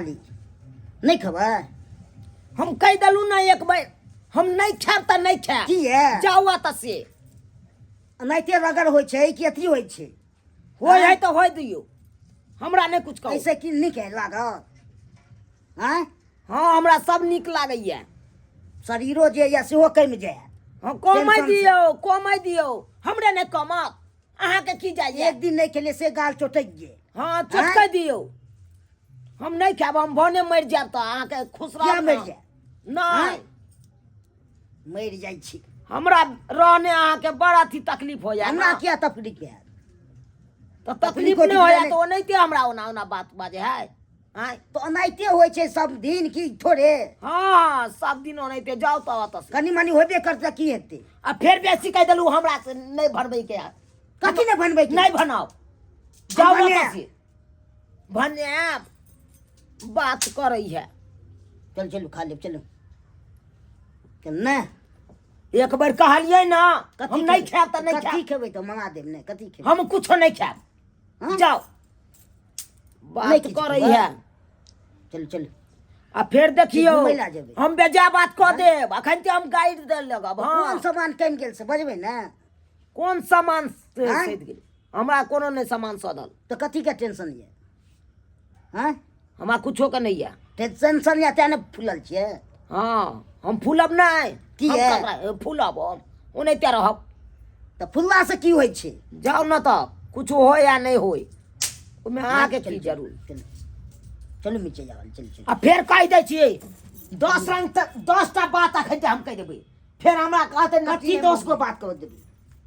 ली। नहि खेबै? हम कहि देलहुँ ने एक बेर, हम नहि खायब तऽ नहि खायब। किया? जाउ एतऽ से। एनाहिते रगड़ होइ छै कि अथी होइ छै? होइ है तऽ होइ दियौ, हमरा नहि कुछ कहू। ऐसे की नीक है लागत? आँय? हँ, हमरा सब नीक लागैया। शरीरो जे यऽ सेहो कमि जायत। हँ, कमै टेंशन से। दियौ, कमै दियौ, हमरे नहि कमत, अहाँके की जाइए? एक दिन नहि खेलियै से गाल चोटकि गेल। हँ, चटकै दियौ, हम नहि खायब, हम भने मरि जायब तऽ अहाँके खुश किया रहब। मरि जायब? नहि। आँय? मरि जाइ छी। हमरा रहने अहाँके बड़ अथी तकलीफ हो जाए। हमरा किया तकलीफ हैत? तऽ तकलीफ तकलीफ नहि होया नहि। तऽ ओनाहिते हमरा ओना ओना बात बाजे है, आँय? तऽ ओनाहिते होइ छै सब दिन की थोड़े? हँ, सब दिन ओनाहिते। जाउ तऽ ओतऽ से। कनि मनि होबे करतै, की हेतै? आ फेर बेसी कहि देलहुँ हमरा से नहि भरबैके है। कथी नहि बनबै के? नहि बनाउ, जाउ। बनायब। ओतऽ से बनायब, बात करै है। चल चलू, खा लेब, चलू, चल ने। एक बेर कहलियै ने, हम नहि खेबै? खायब तऽ नहि कथी खायब। खेबै तऽ मंगा देब ने, कथी खेबै? हम कुछो नहि खायब। हाँ? जाउ, नहि बात किछु करै खेबै? है। चलू चलू। आ फेर देखियौ, घुमै लए जेबै। हम बेजा बात कऽ देब, अखन तऽ हम गाइड दे लगब। कोन हँ, सामान कमि गेल से बजबै ने। कोन सामान से आँय? सधि गेल? हमरा कोनो नहि सामान सधल। तऽ कथीके टेंशन यऽ? हँ? हमरा कुछो के नहि यऽ। टेंशन यऽ तेँ ने फूलल छियै। हँ, हम फूलब नहि। किया? हम ककरा फूलब? हम ओनाहिते रहब। तऽ फुललासँ की होइ छै? जाउ ने तऽ कुछो होय या नहि होय, ओहिमे अहाँके की जरूर? चलू चलू, मिर्चाइ आवल, चलू चलू। आ फेर कहि दै छियै 10 रंग तक 10टा बात अखन तऽ हम कहि देबै, फेर हमरा कहतै कथी 10 गो बात कह देबै?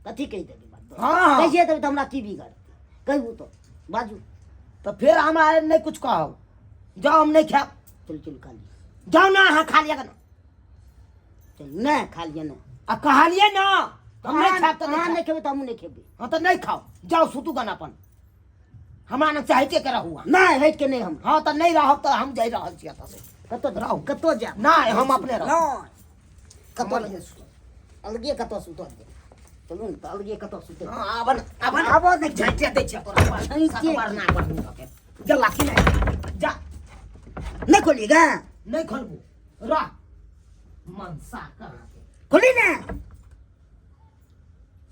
कथी कहि देबै बात? हँ। कहिए देबै तऽ हमरा की बिगड़तै? कहू तऽ, बाजू। तऽ फेर हमरा नहि कुछ कहब, जाउ, हम नहि खायब। चलू चलू, खा लिअ। जाउ ने, अहाँ खा लिअ ने। चलू ने, खा लिअ ने। आ कहलियै ने, हम नहि खायब तऽ अहाँ नहि नहि खायब। खेबै तऽ हमहूँ नहि खेबै। हँ, तऽ नहि खाउ, जाउ सुतू गन अपन, हमरा ने चाहिते के रहू अहाँ। नहि, हटि के नहि हम। हँ, तऽ नहि रहब तऽ हम जाहि रहल छी एतऽ से। कतऽ रहू? कतऽ जायब? नहि, हम अपने रहब। नहि, कतऽ? हम अलगे कतऽ सुतल जायब? चलू ने तऽ अलगे कतऽ सुतल। हँ, आबन आबन। आबऽ नहि। झाँटे दै छियै तोरा। झाँटे। सतबरना बढ़ू के गेला कि नहि? जा। नहि खोलिए गा? नहि खोलबू, रह मनसा कहाँ के। खोली ने,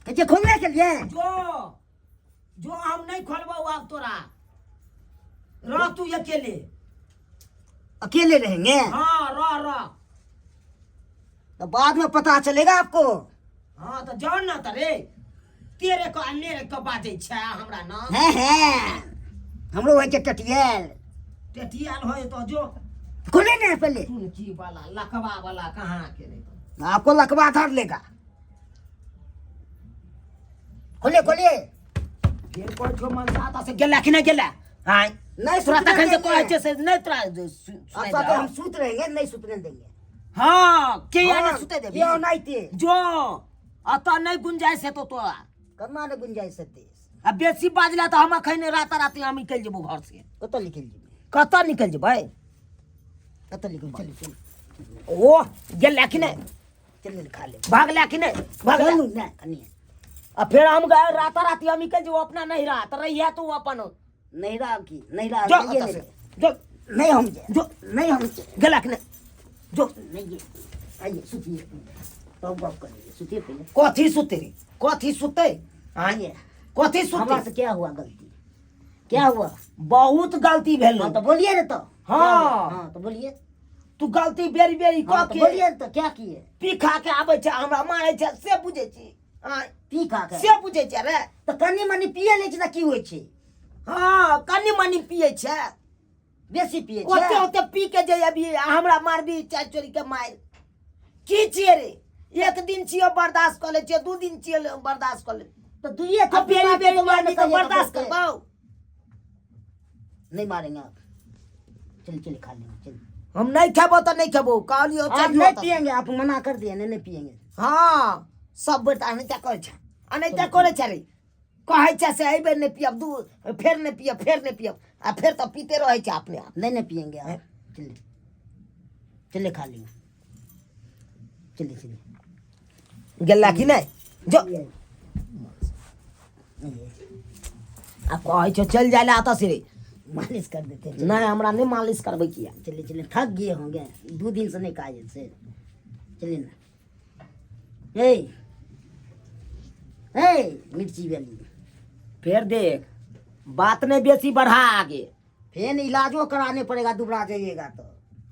कहै छियै खोलने के लिए। जो जो, हम नहीं खोलबो आब तोरा, रह तू अकेले। अकेले रहेंगे? हाँ, रह रह। तो बाद में पता चलेगा आपको। हाँ, तो जान ना तरे तेरे को आ मेरे को बाजै छै हमरा ना। हैं हैं, हमरो होइ छै टटियल। टेटियाल होय तो जो। खोले ना पहले। टुनकी वाला लकवा वाला कहाँ के नहीं तो। आपको लकवा धर लेगा। खोलिए खोलिए। फेर कहै छौ मनसा तऽ से गेला कि नहि गेला? आँय? नहीं। तोरा सुतने तखन से देंगे। कहै छै से नहि तोरा जे सुनाइ अच्छा, तो दे। हम सुत रहेंगे, नहीं सुतने देंगे। हँ, के या हाँ, नहि सुते देबी? क्यों नहीं थे? जो, अतऽ नहि गुंजाइश हेतौ तोरा। करना नहीं गुंजाइश हेतै। आ बेसी बाजला तऽ हम अखन राता राति हम निकलि जेबौ घर से। कतऽ निकलि जेबै? कतऽ निकलि जेबै? कतऽ निकलि? चलू चलू। ओ गेला कि नहि? चलू ने, खा लेब। भागला कि नहि भागला? चलू ने कनिए। आ फेर हम गए राता राति हम निकलि जेबौ अपना नैहरा, तऽ रहिया तू अपन। नैहरा की नैहरा? जो जाइए एतऽ नहीं। से जो। नहीं, हम जाए। जो। नहीं, हम जाए। गेला कि नहि? जो। नहीं, ये आइए, सुतिए, तब गप करिए, सुतिए पहले। कथी सुते रे? कथी सुते? आइए। कथी हमरा सुते? से क्या हुआ गलती? क्या हुआ? बहुत गलती भेल। हाँ, तो बोलिए ना तो। हाँ। क्या हुआ? हाँ, तो बोलिए। तू गलती बेरी बेरी हाँ, कऽ तो के बोलिए ना तो, क्या किए? पी खा के आबै छै, हमरा मारै छै, से बुझै छी? आँय? पी खा के? से बुझै छै रे? तऽ कनि मनि पिए लै छै तऽ की होइ छै? हँ, कनि मनि पियै छै। बेसी पिए ओते छै। ओते पी के जे अभी हमरा मारबी, चारि चोरी के मारि की छियै रे? एक दिन छियै बर्दाश्त कऽ लै छियै, 2 दिन छियै बर्दाश्त कऽ लै। तऽ दुइए आ थप्पी बेरी मारतै बेरी तऽ मारबी तऽ कहिया बर्दाश्त ककरो। करबौ? नहीं मारेंगे आप, चल चल, खा लेंगे, चल। हम नहीं खेबो तऽ नहीं खेबो, कहलियो। आप चलियो नहीं तऽ। पियेंगे, आप मना कर दिए, नहीं नहीं पियेंगे। हँ, सब बेर तऽ अनैते करै छै, अनैते करै छै रे। कहै छै से एहि बेर नहि पियब, दू फेर नहि पियब, फेर नहि पियब, आ फेर तऽ पीते रहै छै अपने आप। नहीं नहीं पियेंगे आप, चलिए चलिए, खा लेंगे, चलिए चलिए। गेला कि नहि? जो। आ कहै छै चलि जाइ लए एतऽ से रे। मालिश कर देते हैं। नहि, हमरा नहि मालिश करबै किया। चलिए चलिए, थक गए होंगे, 2 दिन से नहीं खाए से। चलिए ना। ए ए, मिर्ची वाली। फेर देख, बात नहि बेसी बढ़ा आगे। फिर इलाजो कराने पड़ेगा, दुबरा जाइएगा तो।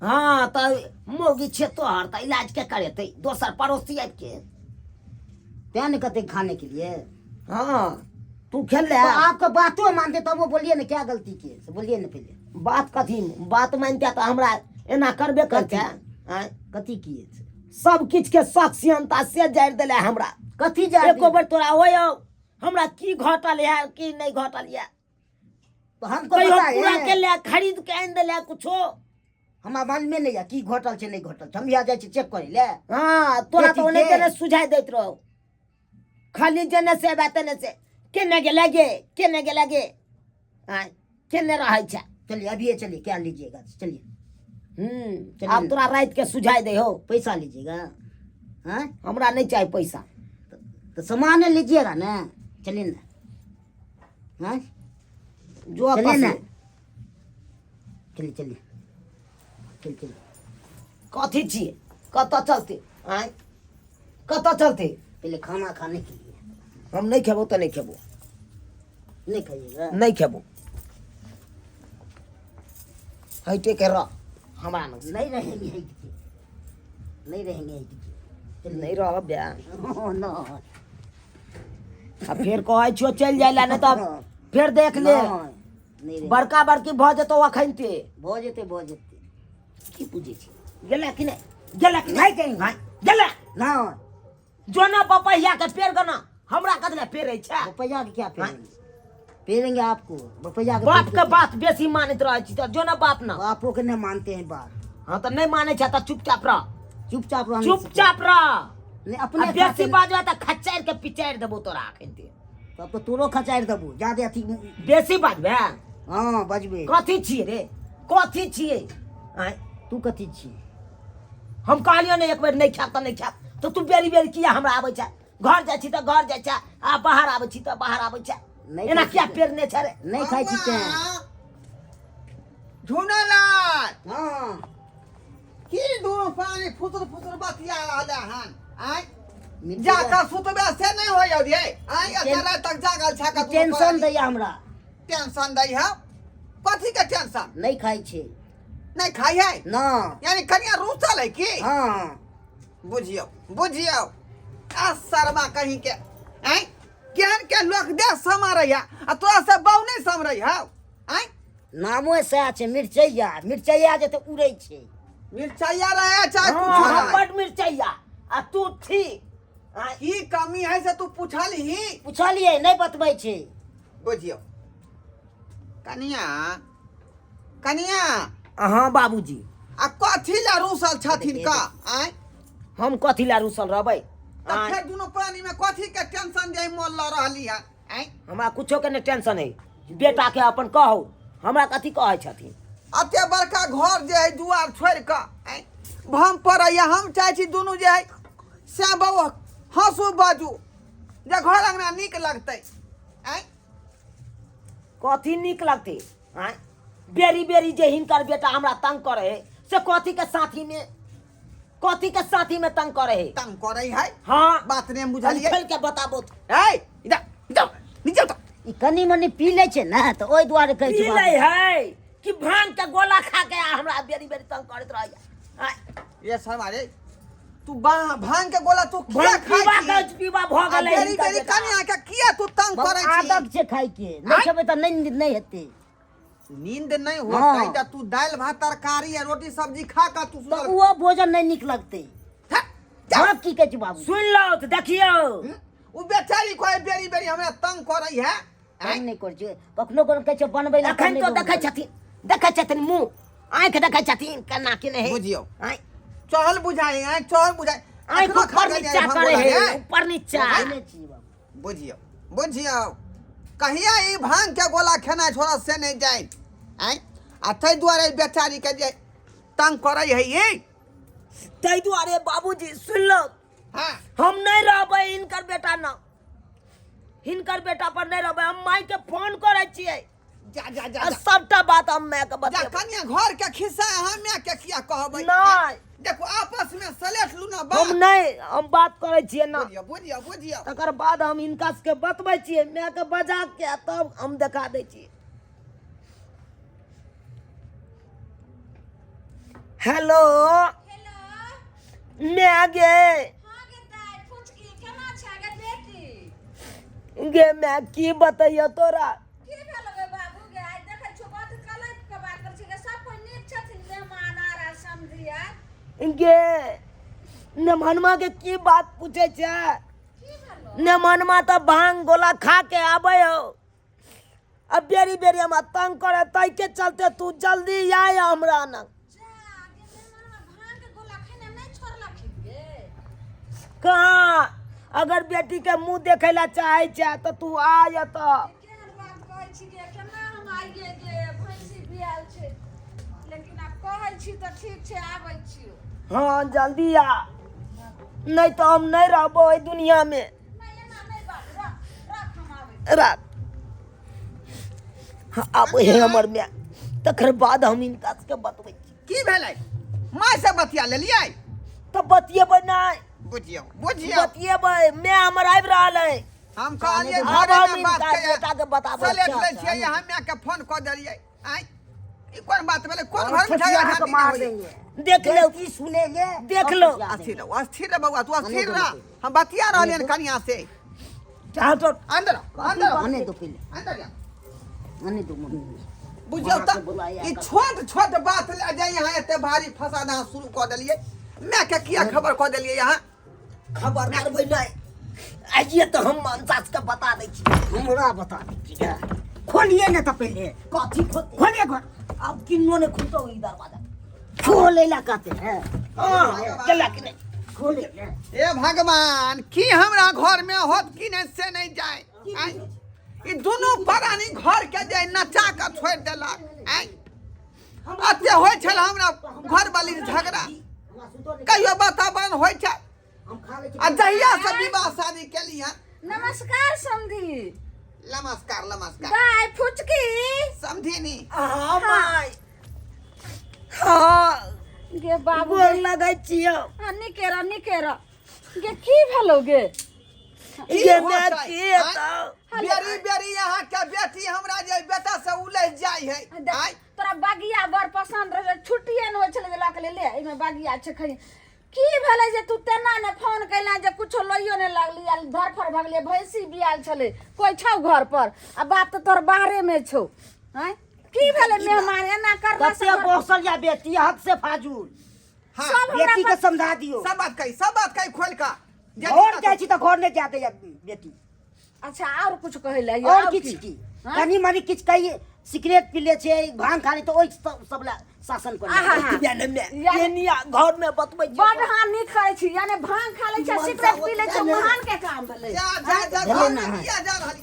हँ, तऽ मौगी छै तोहर, तऽ इलाज के करेतै? दोसर पड़ोसी आबि के? तें नहीं कहते खाने के लिए। हँ, तू खेल ले। तो आपका बातो मानते तब वो बोलिए ना, क्या गलती किए से बोलिए ना पहले। बात कथी? बात मानिते तऽ हमरा एना करबे करते? आँय? कथी किए से? सब किछु के शक सियनता से जारि देले हमरा। कथी जा एको बेर तोरा होय हमरा की घटल है, की नहीं घटल है? तो हमको कहियो पता पूरा है के ले खरीद के आनि देले कुछो? हमरा मालूमे नहीं है की घटल छै नहीं घटल छै। हम यहाँ जाइ छी चेक करै ले। हाँ, तोरा बेटी तऽ ओनाहिते के? ने सुझाइ दैत रहो। खाली जेने से एबे तेने से केने गेले गे, केने गेले गे, आँय, केने रहै छै? चलिए, अभी चलिए, क्या लीजिएगा, चलिए। चलिए। आब तोरा राति के सुझाइ दे हो। पैसा लीजिएगा? हाँ? हमरा नहीं चाही पैसा। तो सामान लीजिएगा ना, चलिए ना। हाँ। जो चलिए ना। पसंद। चलिए चलिए चलिए चलिए। कथी छियै? कतऽ चलते? आँय, कतऽ चलते? पहले खाना खाने के लिए। हम नहीं खेबो तऽ नहीं खेबो। नहीं खाइएगा? नहीं खेबो, हटे के रह हमरा लग। नहीं रहेंगे हट के, नहीं रहेंगे हट के। चलिए। नहीं रहब बे। ओ, न। आ फेर कहै छियो चलि जाइ लए, नहि तऽ फेर देख ले। नहीं, नहीं रहेंगे। बड़का बड़की भऽ जेतौ अखन ते। भऽ जेतै, भऽ जेतै। की बुझै छी? गेला कि नहि? गेला कि नहि? नहीं। आँय, गेला? नहीं। जो ना पपैया के पेड़ गना, हमरा कदले पेड़ै छै? बपैया के क्या पेरेंगे? पेरेंगे आपको बपैया के? बाप के बात बेसी मानैत रहै छी, तऽ जो ना बाप ना। बापों के नहीं मानते हैं बात। हाँ, तऽ नहि मानै छै तऽ चुपचाप रह। चुपचाप रहने से। चुपचाप रह। नहीं। आ अपने बेसी खाते। बाजबै तऽ खचारि के पिचारि देबौ तोरा अखन ते। तब तो तोरो खचारि देबो ज्यादे अथी। बेसी बाजबै? हाँ, बजबे। कथी छियै रे? कथी छियै? आँय? तू कथी छी? हम कहलियौ ने एक बेर नहि खायब तऽ नहि खायब, तऽ तू बेरी बेरी किया हमरा आबै छै? घर जाइ छी तऽ घर जाइ छै, आ बाहर आबै छी तऽ बाहर आबै छै। नहि एना खाइ किया छी। पेरने छै रे? नहीं खाइ छी तें। झुनलाल। हाँ। की दुनू प्राणी फुसुर फुसुर बतिया रहले हन? आय, मिर्ची जा कऽ सुतबे से नहि होय रे? आय, एते राति तक जागल छै कऽ दुनू टेंशन प्राणी? दैया हमरा। टेंशन दै है? कथी के टेंशन? नहीं खाइ छै। नहि खाइ है? ना। यानी कनिया रूसल है की? हाँ। बुझियौ बुझियौ, आ शर्मा कहीं के। आय, केहन के लोक देह समारै है आ तोरा से बहु नहि समरै हौ? आय। नामो सएह छै, मिरचैया। मिरचैया जे तऽ उड़ै छै। मिरचाइया रहे चाहे हाँ, कुछो हम रहे। बड मिरचैया आ तू ठीक। आँय? की कमी है से तू पूछलही? पुछलियै, नहि बतबै छै। बुझियौ कनिया, कनिया। हाँ बाबूजी। आ कथी ला रूसल छथिन का? आय। हम कथी ला रुसल रहबै? तऽ आँय? फेर दुनू प्राणी में कथी के टेंशन जे मोल लऽ रहली है? आय। हमरा कुछो के नहि टेंशन है। बेटा के अपन कहू, हमरा कथी कहै छथिन? एते बड़का घर जे है, दुआर छोड़ि कऽ आय भम पड़ैया। हम चाहै छी दुनू जे है से बौआ हँसू बाजू, जे घर अंगना नीक लगतै। आय। कथी नीक लगतै? आँय, बेरी बेरी जे हिनकर बेटा हमरा तंग करे है, से कथी के साथी में, कथी के साथी में तंग करे है? तंग करै है? हाँ। बात नहि हम बुझलियै। खोलि के बताबो। ए, इधर इधर, नीचे उतर। ई कनि मनि पी लै छै ने, तऽ ओहि दुआरे कहै पी छै। लै है कि भांग के गोला खा के आ हमरा बेरी बेरी तंग करैत रहैया? आँय? ये शर्मा रे, तू भांग के गोला तू किया भांग खाइ पीबा छी? के पीबा भऽ आ गेलै बेरी हिनकर बेरी बेटा। कनिया के किया तू तंग बाबू, करै छी? आदत छै खाइके, नहि आँय? खेबै तऽ नहि नहि हेतै। नींद नहि होतै? हाँ। तऽ तू दालि भात तरकारी आ रोटी सब्जी खा कऽ तू तऽ सुतल। ओहो भोजन नहि नीक लगतै। हट, जा। बाप की कहै छै बाबू? सुनि लौ तऽ देखियौ। ओ बेचारी कहै बेरी बेरी हमरा तंग करै है। तंग नहि करै छै, कखनो कखनो कहै छै बनबै लए। एखन तो देखै छथिन, देखै छथिन, मुँह आँखि देखै छथिन केना कि नहि। बुझियौ। आँय? चहल बुझाइ है, चहल बुझाइ। आँखि एखनो खा ऊपर के नीचा जाइ भांग करे गोला है। रे। ऊपर नीचा। छी बाबू। बुझियौ बुझियौ, कहिया ई भांग के गोला खेनाइ छोड़त से नहि जानि। आँय, आ ताहि दुआरे ई बेचारी के जे तंग करै है ई। ताहि दुआरे बाबूजी, सुनि लौ। हाँ। हम नहि रहबै हिनकर बेटा न, हिनकर बेटा पर नहि रहबै। हम माय के फोन करै छियै, जा जा जा आ जा। सबटा बात हम माय के जा बतेबै। कनिया घर के खिस्सा अहाँ माय के किया कहबै? नहि। देखो आपस में सलेट लू ना बात। हम नहि, हम बात करै छियै ना। बुझियौ बुझियौ बुझियौ। तकर बाद हम हिनका सबके बतबै छियै, माय के बजा के आ तब हम देखा दै छियै। हेलो। हेलो। माय गे। हाँ गे दाइ, फुचकी केना छै गे बेटी? गे माय, की बतैयौ तोरा। की भेल गे बाबू गे? आइ देखै छियौ बड्ड कलपि के बात करै छी गे। सब कोइ नीक छथिन मेहमान आर आ समधी आर? गे नेमनमा के की बात पूछै छै? की भेलौ? नेमनमा तऽ भांग गोला खा के आबै हौ आ बेरी बेरी हमरा तंग करे, ताहिके चलते तू जल्दी आय हमरा लग। जा गे, मेहमानमा भांग के गोला खेने नहि छोड़लखिन गे? कहाँ, अगर बेटी के मुंह देखे ला चाहे छै तऽ तू आ एतऽ। केहन बात कहै छी गे? केना हम आइए गे? भैंसी बियाल छै, लेकिन आब कहै छी तऽ ठीक छै, आबै छियौ। हाँ जल्दी आ, नहीं तो हम नहीं रहबो एहि दुनिया में। नहि, एना नहि बात, रख रख, हम आबै छी। राख। हाँ, आबै है हमर माय, तकर बाद हम हिनका सबके बतबै छी। की भेलै? माय से बतिया लेलियै? तऽ बतियेबै नहि? बुझियौ बुझियौ। बतियेबै, माय हमर आबि रहल है। हम कहलियै आब घरे हम में बात हिनका के बेटा के बताबै। सलेट लै छियै, यहाँ माय के फोन कऽ देलियै। आँय, ई कोन बात भेलै? कोन घर में ठेठिया झगड़ा के झांटी मार नहि होइए? देंगे। देख लो। बेटी सुनेंगे देख तब लो। बतिया अस्थिर देंगे। रह, अस्थिर रह बउआ, तू अस्थिर आने रह। दो। हम बतिया रहलियन कनिया से। चाहो तो अंदर आओ, अंदर आओ, आने दो पहले। अंदर जाओ। आने दो मम्मी। बुझियौ अहाँके तऽ बुलाया ई कऽ। छोट छोट बात लए जाय यहाँ एते भारी फसाद अहाँ शुरू कऽ देलियै। माय के किया खबर कऽ देलियै यहाँ? खबर करबै नहि, आइए तऽ हम मनसा के बता दै छी। हमरा बता दै छी। खोलिए ने तऽ पहिले। कथी खोल? खोलिए घर। आब किन्नो नहि खुलतौ ई दरवाजा। खोले ला कहते हैं। हाँ, केला कि नहि? खोले। हे भगवान, की हमरा घर में होत की नहीं से नहीं जाए। आँय, ई दुनू प्राणी घर के जे नचा के छोड़ि देलक। आँय, अते होइ छल हमरा घर वाली झगड़ा, कहियो वातावरण होइ छै। आ जहिया से विवाह शादी केली हन। नमस्कार समधी। नमस्कार नमस्कार। दाइ फुचकी। समधिनी। हाँ माय, हाँ। गे बाबू, गोर लगै छियौ। हाँ, नीके रह, नीके रह। गे की भेलौ गे? की गे होतै? माय, की हेतौ? बेरी बेरी यहाँ के बेटी हमरा जे बेटा से उलझ जाइ है। देख, आँय, तोरा बगिया बड़ पसंद रहे, छुट्टिए ने होइ छलै जे लऽ के ले ले, एहिमे बगिया छै खै। की भेलै जे तू तेना ने फोन कैला जे कुछो लइयो ने लगली आ धरफड़ भगलियै? भैंसी बियाल छलै, कोइ छौ घर पर आ बाप तऽ तोहर बाहरे मे छौ। आँय, की भेलै मेहमान एना करला से? कते बसल या बेटी हद से फाजुल। हाँ। सब हमरा बेटी के समझा दियो। सब बात कही, सब बात कही खोल का। जे घर दिक्कत जाइ छी तऽ घर नहि जाय दैया बेटी। अच्छा, आओर कुछ कहै लए? और किछु की? हाँ? कनी मनी किछु कही, सिगरेट पी ले छै, भांग खा ले, तऽ ओहि सब सब ला शासन कर। आहा। यानी घर में बतबै छियौ। बड हानि नीक करै छी, यानी भांग खा लै छै, सिगरेट पी लै छै, महान के काम भेलै। जा जा जा, भेलै घर ना। में किया जा रहली?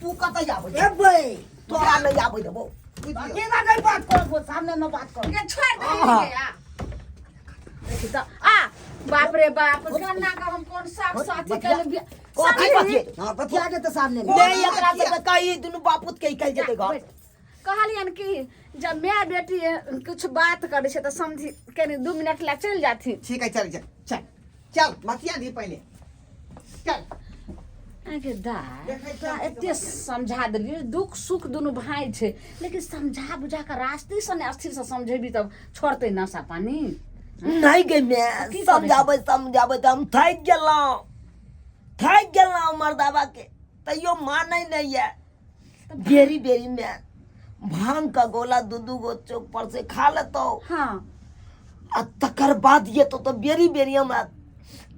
तू कतऽ आबै? एबै। तोरा नहि आबै देबौ। बुझियौ। केना नहि बात करबो, सामने न बात कर। गे छोड़ि दही गे, आ देखी तऽ, आ बाप रे बाप, गन्ना के हम कोन साफ साथी कैले? कथी बतिये? हाँ, बतिया दे तऽ सामने में। नहीं, एकरा सबके कही दुनू बापूत के निकलि जेतै घर। कहलियन कि जब माय बेटी कुछ बात करै छै तऽ समझी कनि 2 मिनट लए चलि जाथिन। ठीक है, चल चल चल चल, बतिया दी पहले, चल। अहाँके दाय, तोरा एते समझा देलियै, दुख सुख दुनू भाय छै, लेकिन समझा बुझा कऽ रास्ते से ने अस्थिर से समझेबी तब छोड़तै नशा पानी? नहीं गे मैं की करै? समझाबै समझाबै तऽ हम थाकि गेलहुँ, थाकि गेलहुँ मर्दाबा के, तैयो मानै नहि यऽ। बेरी बेरी में भांग का गोला दू दू गो चौक पर से खा लेतौ। आ तकर बाद ये तो बेरी बेरी हमरा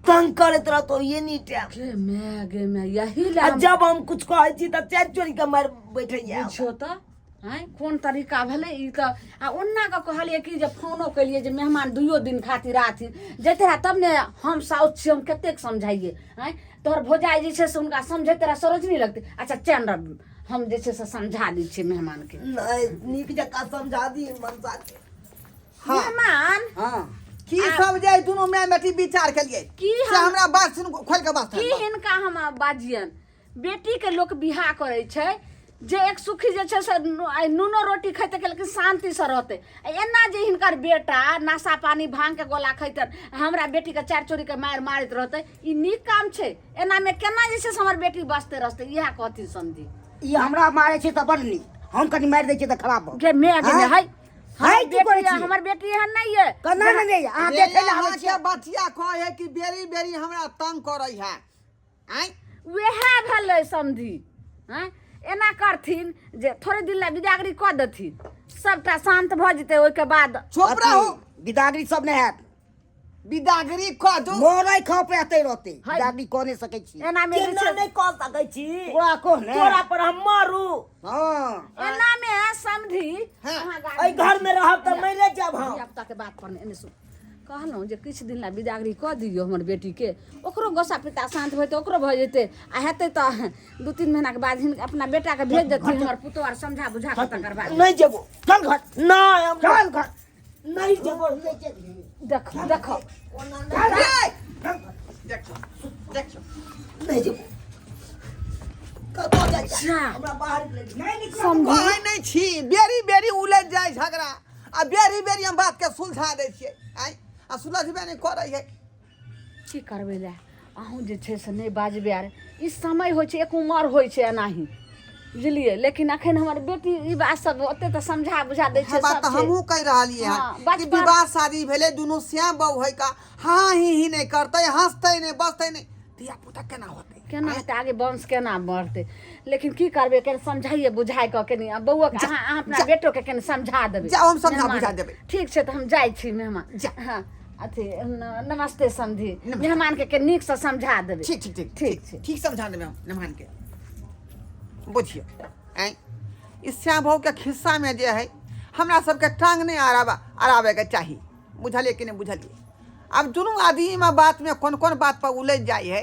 तंग करैत रहतौ एनी टाइम। गे my, गे my, यही ले आ हम जब हम कुछ कहै छी तऽ चारि चोरी के मारि बैठैया। बुझियौ तऽ, आँय, कोन तरीका भेलै ई तऽ? आ ओन्ना कऽ कहलियै कि जे फोनो केलियै जे मेहमान दुइयो दिन खातिर आथिन, जैते रहए तब ने। हम साउस छियै, हम कतेक समझाइए? आँय, तोहर भौजाइ जे छै से हुनका समझैते रहए, सरोजनी लगतै। अच्छा चैन रह, हम जे छै से समझा दै छियै मेहमानके। नहि, नीक जकाँ समझा दी मनसा के। हाँ। मेहमान। हाँ। की सब जे दुनू माय बेटी विचार केलियै की से हमरा बात सुन, खोल के बात। की हिनका हम बाजियन? बेटीके लोक बियाह करै छै जे एक सुखी जे छै से आइ नूनो रोटी खैतै लेकिन शान्तिसँ रहतै। आ एना जे हिनकर बेटा नशा पानी भाँगके गोला खैतन, हमरा बेटीके चारि चोरीके मारि मारैत रहतै, ई नीक काम छै? एनामे केना जे छै से हमर बेटी बसतै रसतै? इएह कहथिन समधी। ई हमरा मारै छै तऽ बड़ नीक, हम कनि मारि दै छियै तऽ खराब भऽ गे मे गे आँय? है। है, की करै छियै? हमर बेटी एहन नहि ये। केना ने नहि, अहाँ रे देखै लए आबै अहाँके छियै। बचिया कहै है कि बेरी बेरी हमरा तंग करै है। आँय? वएह भेलै समधी। आँय, एना करथिन जे थोड़े दिन लए बिदागरी कऽ देथिन, सबटा शान्त भऽ जेतै ओहिके बाद। चुप अथी, रहू। बिदागरी सब नहि हैत। बिदागरी कऽ दू। मरै खपे एतै रहतै। है। बिदागरी कऽ नहि सकै छी। एना मे जे केना छै नहि कऽ सकै छी? तोरा कह ने। तोरा पर हम मारू? हँ। एना मे समधी। हाँ। अहाँ एहि घर मे रहब तऽ मरे जायब हम। धियापुता के बात पर एने सुन, कहलहुँ जे किछु दिन लए बिदागरी कऽ दियौ हमर बेटीके, ओकरो गोसा पिता शान्त होइतै, ओकरो भऽ जेतै। आ हेतै तऽ 2-3 महीनाके बाद हिनका अपना बेटाके भेज देथिन हमर पुतोह, आर समझा बुझा कऽ तकर बाद। नहि जेबो। चल घर। नहि, हम चल घर। नहीं जेबो। नहि जेबही। देखो देखो। रे! देखियौ देखियौ। नहीं जेबो, कतऽ जाइ छै? जा। हमरा बाहर ले जा। नहि निकल। समझी। कहै नहि छी, बेरी बेरी उलझि जाइ झगड़ा आ बेरी बेरी हम बातके सुलझा दै छियै। आँय, आ सुलझबे नहि करै है। की करबै लए, अहूँ जे छै से नहि बाजबै। आर ई समय होइ छै, एक उमर होइ छै एनाही, बुझलियै? लेकिन अखन हमर बेटी ई बात सब ओते तऽ समझा बुझा दै छै। बात सब तऽ छै। हमहूँ कहि रहलियै हाँ, हन कि बचपन- विवाह शादी भेलै, दुनू श्याम बहू है का हाँ ही ही नहि करतै, हँसतै नहि, बजतै नहि, धिया पुता केना होतै? केना हेतै आगे वंश, केना बढ़तै? लेकिन की करबै, कनि समझाइए बुझाइ कऽ कनि आ बौआके, अहाँ अहाँ अपना जा। बेटोके कनि समझा देबै। जाउ, हम समझा मेहमान। बुझा देबै। ठीक छै, तऽ हम जाइ छी मेहमान। जा। हँ, अथी नमस्ते समधी। मेहमानके कनि नीकसँ समझा देबै। ठीक ठीक ठीक। ठीक छै। ठीक, समझा देबै हम मेहमान के। बुझियौ, आँय, ई श्याम भाऊके खिस्सामे जे है हमरा सबके टांग नहि अड़ाबैके चाही, बुझलियै कि नहि बुझलियै? आब दुनू आदमीमे बातमे कोन कोन बात पर उलझि जाइ है,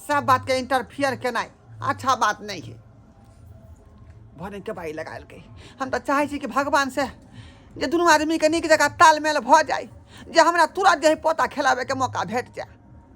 सब बातके इंटरफियर केनाइ अच्छा बात नहि है। भरे के बाई लगालकै। हम तऽ चाहै छी कि भगवान से जे दुनू आदमीके नीक जकाँ तालमेल भऽ जाइ, जे हमरा तुरंत जे है पोता खेलाबैके मौका भेट जाय।